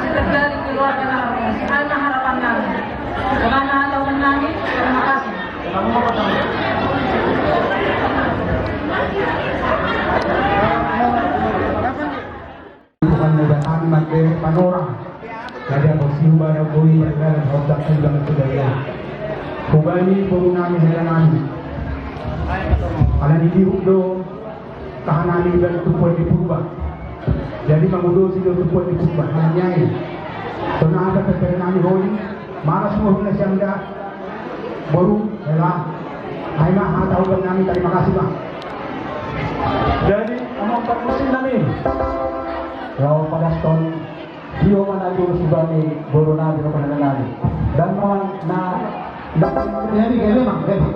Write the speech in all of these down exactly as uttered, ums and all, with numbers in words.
Terjadi keluarga na harmonis. Ai ma harapan nami. Karena tahu menangi, terima kasih. Tuhan muda kami mande panorang. Jadi apa sih, barang boi, barang, barang, hodak, barang, barang. Hubani boru nami, hela nami. Ala ni dihuk do, tahanan ni dan tumpuan di Purba. Jadi mangudosi do tumpuan di Purba. Hanya nyai. Tona ada pepere nami holi. Mana semua huna siang dah. Boru, hela. Ai ma hata hubani nami, terima kasih, Bang. Jadi, amang parmusik nami. Laho padaskon. Dio ma na dulu sibani boru nami, boru nami. Dan ma na, na, jadi, jadi, Bang, jadi.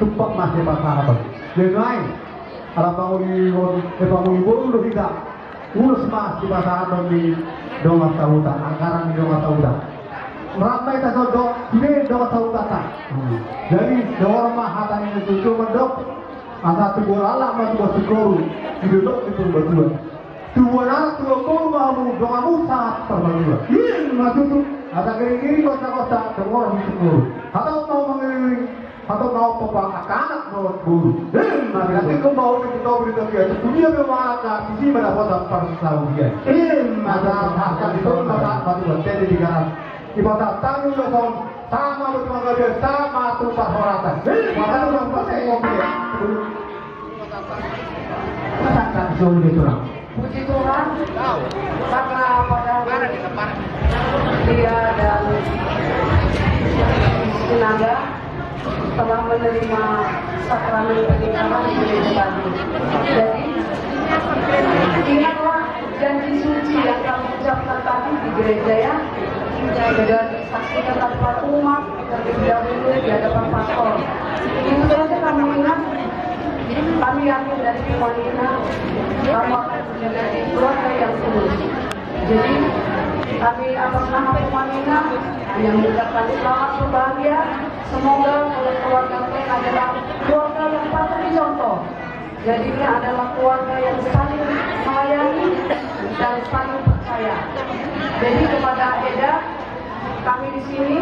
Tumpak ma sipasahaton. Jadi nai, ala pangoli, eh, pangoli boru do hita. Ulos ma sipasahaton ni dongan sahuta, anggaran ni dongan sahuta. Rap ma hita songon sude dongan sahutanta. Hmm. Jadi, dohor ma hata ni na tutu mandok, asa tubu laklak ma tubu singkoru, di dolok ni Purbatua. Tubuan anak tubuan boru ma hamu, donganmu sahat Purbatua. Ima tutu. Asa giri-giri gosa-gosa, dohor ni singkoru. Hatop ma hamu mangiring-iring, hatop ma hamu papa angka anak dohot boru. Ima tutu. Jadi, kau mau di kita beri tabiat. Dunia memang angka, di sini mana kota persawian. Ima tutu. Asa, asa, di sana, asa, asa, asa, asa, asa, asa, Dipasahat hami ulos on, sahat ma tu panggabean, sahat ma tu parhorasan. Masa tu bang pas yang ngopi ya. Masa tak jauh gitu lah. Puji Tuhan, karena pada hari dia dan Sinaga telah menerima sakramen pernikahan di gereja tadi. Jadi, ingatlah janji suci yang kami ucapkan tadi di gereja, ya. Sudah disaksikan tadi Pak Umar, terlebih dahulu di hadapan pastor. Itu saja kami ingat, kami yakin dari Tuhan ini, kamu akan menjadi keluarga yang tulus. Jadi, kami atas nama Purwanina hanya mengucapkan selamat berbahagia. Semoga keluarga kalian adalah keluarga yang patut dicontoh. Jadi, ini adalah keluarga yang saling melayani dan saling percaya. Jadi, kepada Eda, kami di sini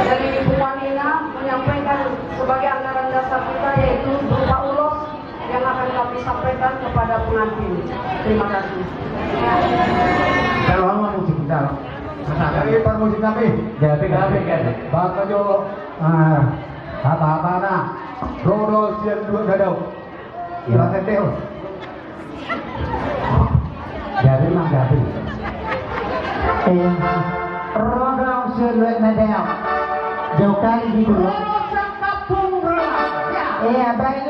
dari Purwanina menyampaikan sebagai anggaran dasar kita, yaitu berupa ulos yang akan kami sampaikan kepada pengantin. Terima kasih. Kalau mau musik kita, jadi parmusik kami. Jadi, jadi, jadi. Bapak Jo, ah, apa-apa na. Rodo sian dua gadau. Ya. Terasa teo. Jadi, Mang, jadi. Eh, rodo sian dua gadau. Jauh kali gitu, ya. Rodo sian kampung, bro. Ya. Iya, baik.